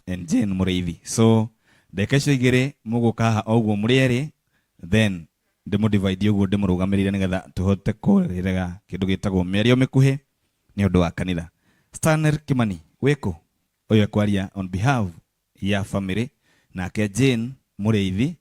and Jane Mũrĩithi. So ndagĩka icio igĩrĩ mũgũka haha o ũguo mũrĩ erĩ, then ndĩmũ divide ũguo ndĩmũrũgamĩrĩire nĩgetha tũhote kũrĩrega kĩndũ gĩtagwo mĩario mĩkuhĩ nĩ ũndũ wa kanitha. Stanley Kimani wĩkũ? Ũyũ ekwaria on behalf ya family, nake Jane Mũrĩithi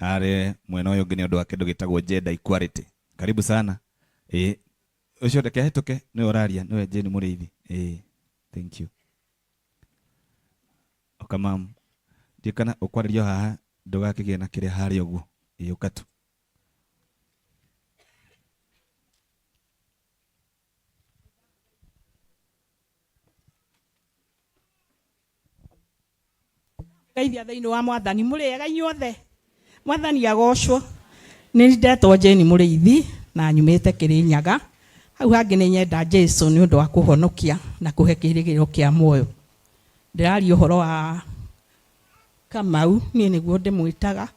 arĩ mwena ũyũ ũngĩ nĩ ũndũ wa kĩndũ gĩtagwo gender equality. Karibu sana. Ĩĩ ũcio reke ahĩtũke nĩwe ũraria, nĩwe Jane Mũrĩithi. Ĩĩ thank you. Ũka mam, ndiũĩ kana ũkwarĩria o haha ndũgakĩgĩe na kĩrĩa harĩa ũguo. Ĩĩ ũka tu. Geithia thĩinĩ wa mwathani. Mũrĩ ega inyuothe? Mwathani agocwo. Nĩ ndetwo Jane Mũrĩithi na nyumĩte Kĩrĩnyaga. Hau hangĩ nĩ nyenda Jesu nĩ ũndũ wa kũhonokia na kũhe kĩrĩgĩrĩro kĩa muoyo. Ndĩraria ũhoro wa Kamau, niĩ nĩguo ndĩmwĩtaga,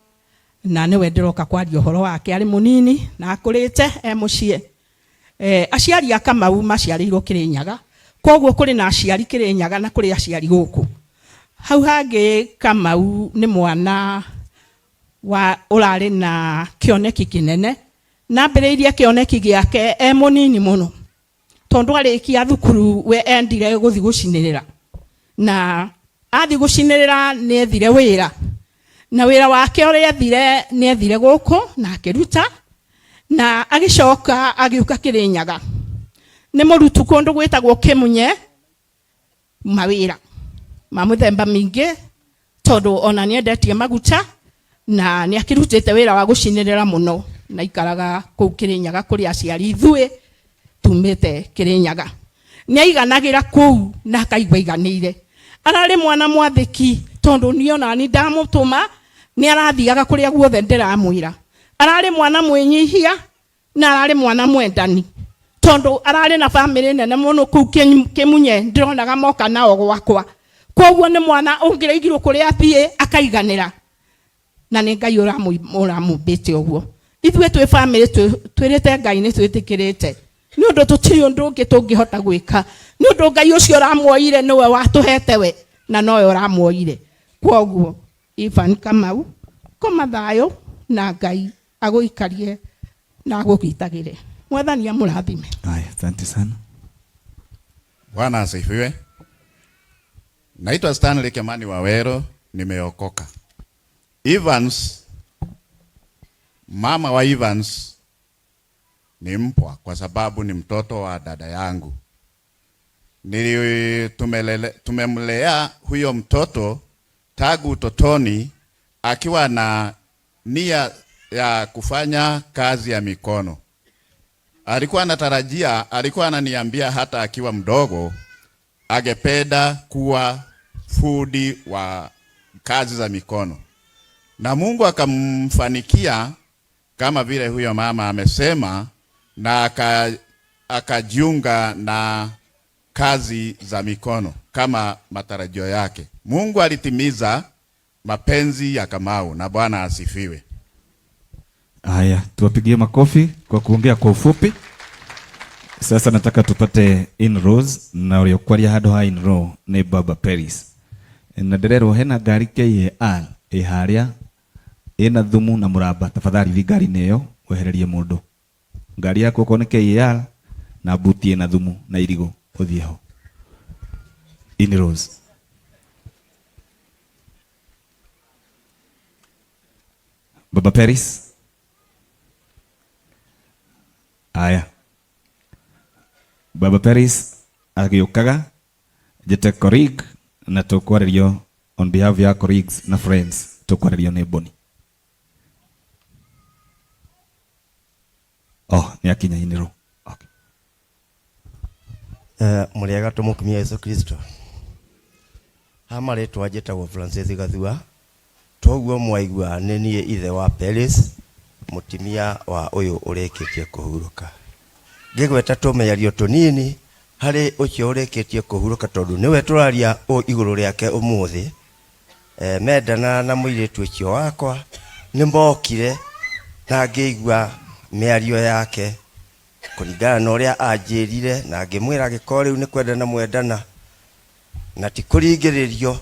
na nĩwe ndĩroka kwaria ũhoro wake. Arĩ mũnini na akũrĩte e mũciĩ. Eh, aciari a Kamau maciarĩirwo Kĩrĩnyaga, koguo kũrĩ na aciari Kĩrĩnyaga na kũrĩ aciari gũkũ. Hau hangĩ Kamau nĩ mwana wa ũrarĩ na kĩoneki kĩnene, na ambĩrĩirie kĩoneki gĩake e mũnini mũno, tondũ arĩkia thukuru we endire gũthiĩ gũcinĩrĩra, na athiĩ gũcinĩrĩra nĩ ethire wĩra, na wĩra wake ũrĩa ethire nĩ ethire gũkũ na akĩruta, na agĩcoka agĩũka Kĩrĩnyaga. Nĩ mũrutu kũndũ gwĩtagwo Kĩmunye mawĩra ma mũthemba mĩingĩ, tondũ ona nĩ endetie maguta na nĩ akĩrutĩte wĩra wa gũcinĩrĩra mũno, na ikaraga kũu Kĩrĩnyaga kũrĩ aciari ithuĩ tumĩte Kĩrĩnyaga. Nĩ aiganagĩra kũu na akaigua aiganĩire. Ararĩ mwana mwathĩki, tondũ niĩ ona niĩ ndamũtũma nĩ arathiaga kũrĩa guothe ndĩramwĩra. Ararĩ mwana mwĩnyihia na ararĩ mwana mwendani, tondũ ararĩ na bamĩrĩ nene mũno kũu Kĩmunye, ndĩronaga moka nao gwakwa. Koguo nĩ mwana ũngĩraigirwo kũrĩa athiĩ akaiganĩra, na nĩ Ngai ũramũmbĩte ũguo. Ithuĩ twĩ bamĩrĩ twĩrĩte Ngai nĩ twĩtĩkĩrĩte, nĩ ũndũ tũtirĩ ũndũ ũngĩ tũngĩhota gwĩka, nĩ ũndũ Ngai ũcio ũramuoire nĩwe watũhete we, na nowe ũramuoire. Kwoguo Ivan Kamau, koma thayũ na Ngai agũikarie na agũgitagĩre. Mwathani amũrathime. Haya, asante sana. Bwana asifiwe. Naitwa Stanley Kimani Wawero, nimeokoka. Evans, mama wa Evans ni mpwa kwa sababu ni mtoto wa dada yangu. Tumemlea huyo mtoto tangu utotoni akiwa na nia ya kufanya kazi ya mikono. Alikuwa anatarajia, alikuwa ananiambia hata akiwa mdogo angependa kuwa fundi wa kazi za mikono. Na Mungu akamfanikia kama vile huyo mama amesema, na akajiunga na kazi za mikono kama matarajio yake. Mungu alitimiza mapenzi ya Kamau, na Bwana asifiwe. Haya, tuwapigie makofi kwa kuongea kwa ufupi. Sasa nataka tupate in-laws, na ũrĩa ũkwaria handũ ha in-law nĩ Baba Peris. Na ndĩrerwo hena ngari KAR ĩ harĩa ĩna thumu na mũramba. Tafadhali thiĩ ngari-inĩ ĩyo wehererie mũndũ. Ngari yaku okorwo nĩ KAR na buti ĩna thumu na irigũ ũthiĩ ho. In-laws. Baba Peris. Aya. Baba Peris agĩũkaga njĩte colleague na tũkwarĩrio on behalf ya colleagues na friends tũkwarĩrio nĩ Boni. Oh, nĩ akinya inĩrwo. Okay. Mũrĩega tũmũkumia Yesu Kristo. Ha marĩtwa njĩtagwo Francis Gathua. Toguo mwaigua nĩ niĩ ithe wa Peris, mũtimia wa ũyũ ũrĩkĩtie kũhurũka. Ngĩgweta tũmĩario tũnini harĩ ũcio ũrĩkĩtie kũhurũka tondũ nĩwe tũraria igũrũ rĩake ũmũthĩ. Mendana na mũirĩtu ũcio wakwa nĩ mokire na ngĩigua mĩario yake kũringana na ũrĩa anjĩrire, na ngĩmwĩra angĩkorwo rĩu nĩ kwendana mwendana na ti kũringĩrĩrio.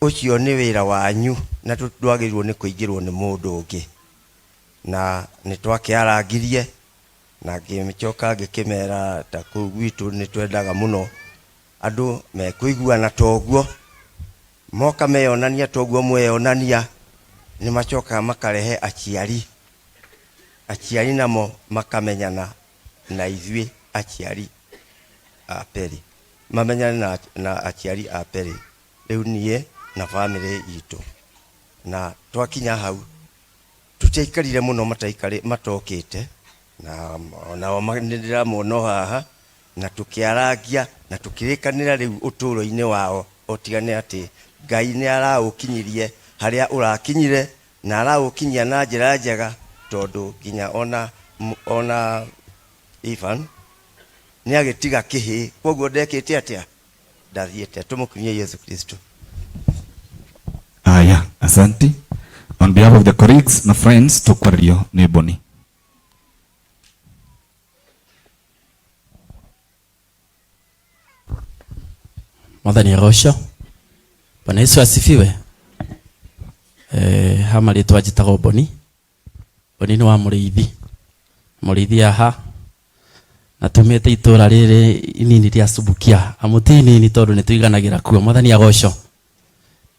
Ũcio nĩ wĩra wanyu na ndwagĩrĩirwo nĩ kũingĩrwo nĩ mũndũ ũngĩ. Na nĩ twakĩarangirie na ngĩcoka ngĩkĩmera ta kũu gwitũ nĩ twendaga mũno andũ mekũiguana ta ũguo, moka meyonania ta ũguo mweyonania, nĩ macokaga makarehe aciari, aciari namo makamenyana na ithuĩ aciari a Perry, mamenyane na aciari a Perry. Rĩu niĩ na bamĩrĩ itũ. Na twakinya hau, tũtiaikarire mũno matokĩte, na onao nĩ ndĩramona o haha, na tũkĩarangia na tũkĩrĩkanĩra rĩu ũtũũro-inĩ wao, o tiga nĩ atĩ Ngai nĩ araũkinyirie harĩa ũrakinyire, na araũkinyia na njĩra njega, tondũ nginya ona Ivan nĩ agĩtiga kĩhĩĩ, kwoguo ndekĩte atĩa? Ndathiĩte. Tũmũkumie Yesu Kristo. Aya, asanti. On behalf of the colleagues na friends tũkwarĩrio nĩ Boni. Mwathani agocwo. Bwana Yesu asifiwe. Eh, ha marĩtwa njĩtagwo Boni. Boni nĩ wa mũrĩithi. Mũrĩithi aha na tumĩte itũra rĩrĩ inini rĩa Subukia. Amu ti inini tondũ nĩ tũiganagĩra kuo. Mwathani agocwo.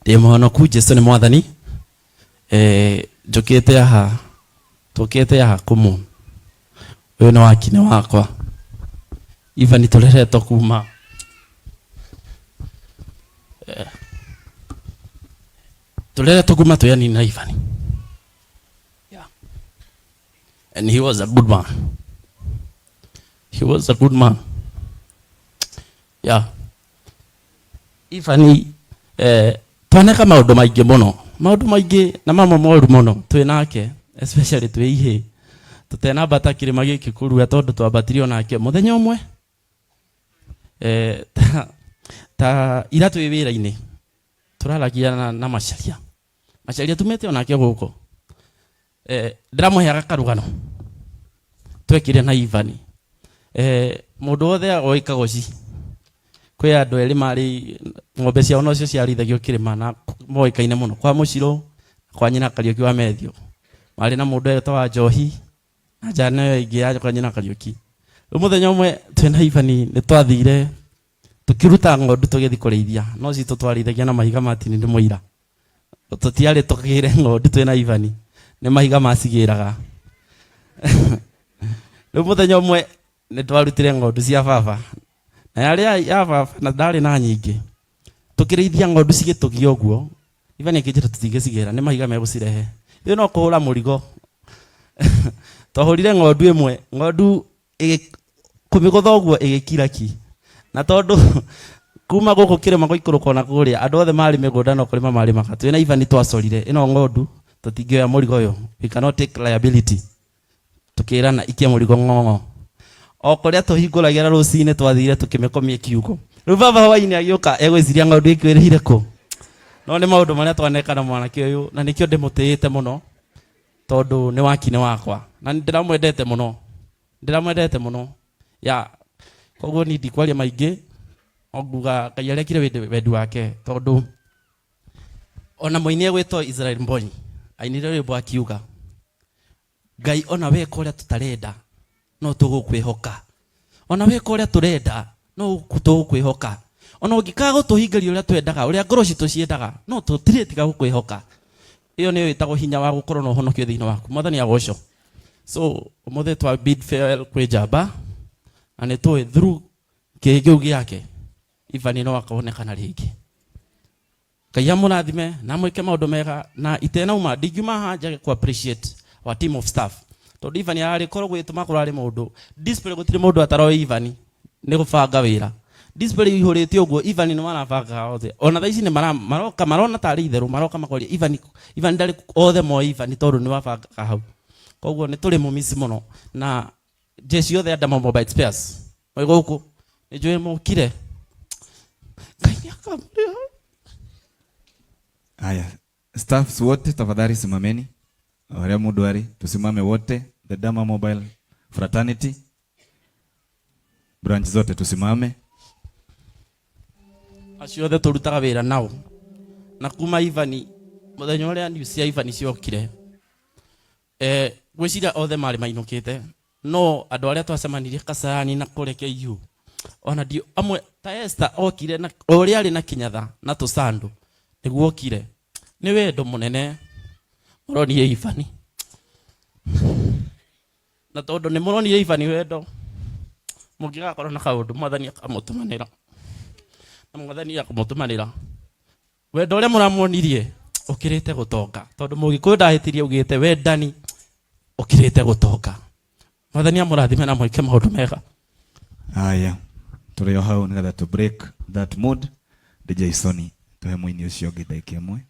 Ndĩ mũhonoku, Jesu nĩ Mwathani. Eh, njũkĩte aha, tũkĩte aha kũmũ. Ũyũ nĩ wakinĩ wakwa. Ivan tũreretwo kuma eh, tũreretwo kuma twĩ anini na Ivan. Yeah. And he was a good man. He was a good man. Yeah. Ivan eh, twaneka maũndũ maingĩ mũno maũndũ maingĩ na mamwe moru mũno twĩ nake especially twĩ ihĩ tũtenambata kĩrĩma gĩkĩ kũrua tondũ twambatirio nake mũthenya ũmwe eh, ta, ta ira twĩ wĩra-inĩ tũraragia na, na macaria macaria tumĩte onake gũkũ eh, ndĩramũheaga karũgano twekire na Ivani eh, mũndũ wothe oĩ kagoci kwĩ andũ erĩ marĩ ng'ombe ciao nocio ciarĩithagio kĩrĩma na moĩkaine mũno kwa mũcirũ kwa nyina Kariũki wa Methio marĩ na mũndũ etagwo Njohi na njana ĩyo ĩngĩ ya kwa nyina Kariũki rĩu mũthenya ũmwe twĩna Ivani nĩ twathire Tũkĩruta ng'ondu tũgĩthiĩ kũrĩithia, no citũ twarĩithagia na mahiga ma tini ndĩ mũira. Tũtiarĩ tũgĩre ng'ondu twĩna Ivani, nĩ mahiga macigĩraga. Rĩu mũthenya ũmwe nĩ twarutire ng'ondu cia baba, na yarĩ ya baba na ndarĩ na nyingĩ. Tũkĩrĩithia ng'ondu cigĩtũgia ũguo, Ivani akĩnjĩra tũtingĩcigĩra, nĩ mahiga megũcirehe. Rĩu no kũhũra mũrigo. Twahũrire ng'ondu ĩmwe, ng'ondu kũmĩgũtha ũguo ĩgĩkira ki. Na tondũ kuma gũkũ kĩrĩma gũikũrũka ona kũrĩa, andũ othe marĩ mĩgũnda no kũrĩma marĩmaga. Twĩna Ivani twacorire, ĩno ng'ondu tũtingĩoya mũrigo ũyũ, we cannot take liability. Tũkĩrana ikia mũrigo ng'ong'o. O kũrĩa tũhingũragĩra rũcinĩ twathire tũkĩmĩkomia kiugũ. Rĩu baba hwainĩ agĩũka egwĩciria ng'ondu ĩkuĩrĩire kũ. No nĩ maũndũ marĩa twaneka na mwanake ũyũ na nĩkĩo ndĩmũtĩĩte mũno tondũ nĩ wakinĩ wakwa na ndĩramwendete mũno. Ndĩramwendete mũno ya koguo niĩ ndikwaria maingĩ no nguga Ngai arekire wendi wake tondũ ona mũini egwĩtwo Israel Mbonyi ainire rwĩmbo akiuga Ngai ona weka ũrĩa tũtarenda no tũgũkwĩhoka ona weka ũrĩa tũrenda no tũgũkwĩhoka ona ũngĩkaga gũtũhingĩria ũrĩa twendaga ũrĩa ngoro citũ ciendaga no tũtirĩtiga gũkwĩhoka ĩyo nĩyo ĩtagwo hinya wa gũkorwo na ũhonokio thĩinĩ waku mwathani agocwo so ũmũthĩ twa bid farewell kwĩ njamba na nĩ tũĩ through kĩĩ kĩu gĩake Ivan no akonekana rĩngĩ Ngai amũrathime na amwĩke maũndũ mega na itenauma ndingiuma haha njage ku appreciate our team of staff tondũ Ivan ararĩ korwo gwĩtũma kũrarĩ mũndũ display gũtirĩ mũndũ ataroĩ Ivan nĩ gũbanga wĩra display ihũrĩte ũguo Ivan nĩ marabanga othe ona thaa ici nĩ maroka marona tarĩ itherũ maroka makoria Ivan Ivan ndarĩ othe moĩ Ivan tondũ nĩ wabangaga hau koguo nĩ tũrĩ mũmici mũno na jeshi yothe ya Dama Mobile Spares mwĩ gũkũ nĩ njũĩ mũkire Ngai nĩ akamũrĩha Haya, staffs wote tafadhali simameni. Harĩa mũndũ arĩ, tusimame wote, the Dama Mobile Fraternity. Branch zote tusimame. Acio othe tũrutaga wĩra nao. Na kuma Ivani muthenya uria news cia Ivani ciokire, gwiciria othe mari mainukite, no andu aria twacemanirie Kasarani na kuria KU, ona ndio amwe ta Esther okire na uria ari na kinyatha na tusandu niguo okire. Ni wendo munene muronire Ivani, na tondu ni muronire Ivani wendo, mungigakorwo na kaundu Mwathani akamutumanira, na Mwathani akamutumanira wendo uria muramuonirie ukirite gutonga, tondu mugikuyu ndahitirie ugite wendani ukirite gutonga. Mwathani amurathime na mwike maundu mega. Haya, turi o hau nigetha to break that mood. DJ Sony, tuhe muini ucio ungi ndagika imwe.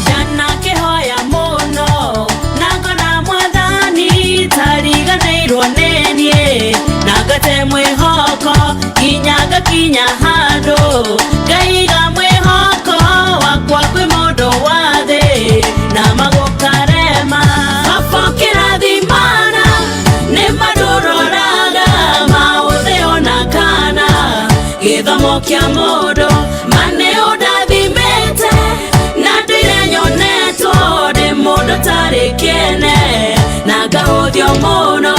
Ndanakihoya muno na ngona Mwathani tariganĩirwo nĩ niĩ, na ngate mwĩhoko nginya ngakinya handũ ngaiga mwĩhoko wakwa kwĩ mũndũ wa thĩ na magũkarema. Baba ũkĩrathimana nĩ mandũroraga maũthĩ ona kana gĩthomo kĩa mũndũ, ma nĩ ũndathimĩte na ndũire nyonetwo ndĩ mũndũ tarĩ kĩene na ngahũthio mũno.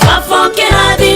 Baba ũkĩrathimana.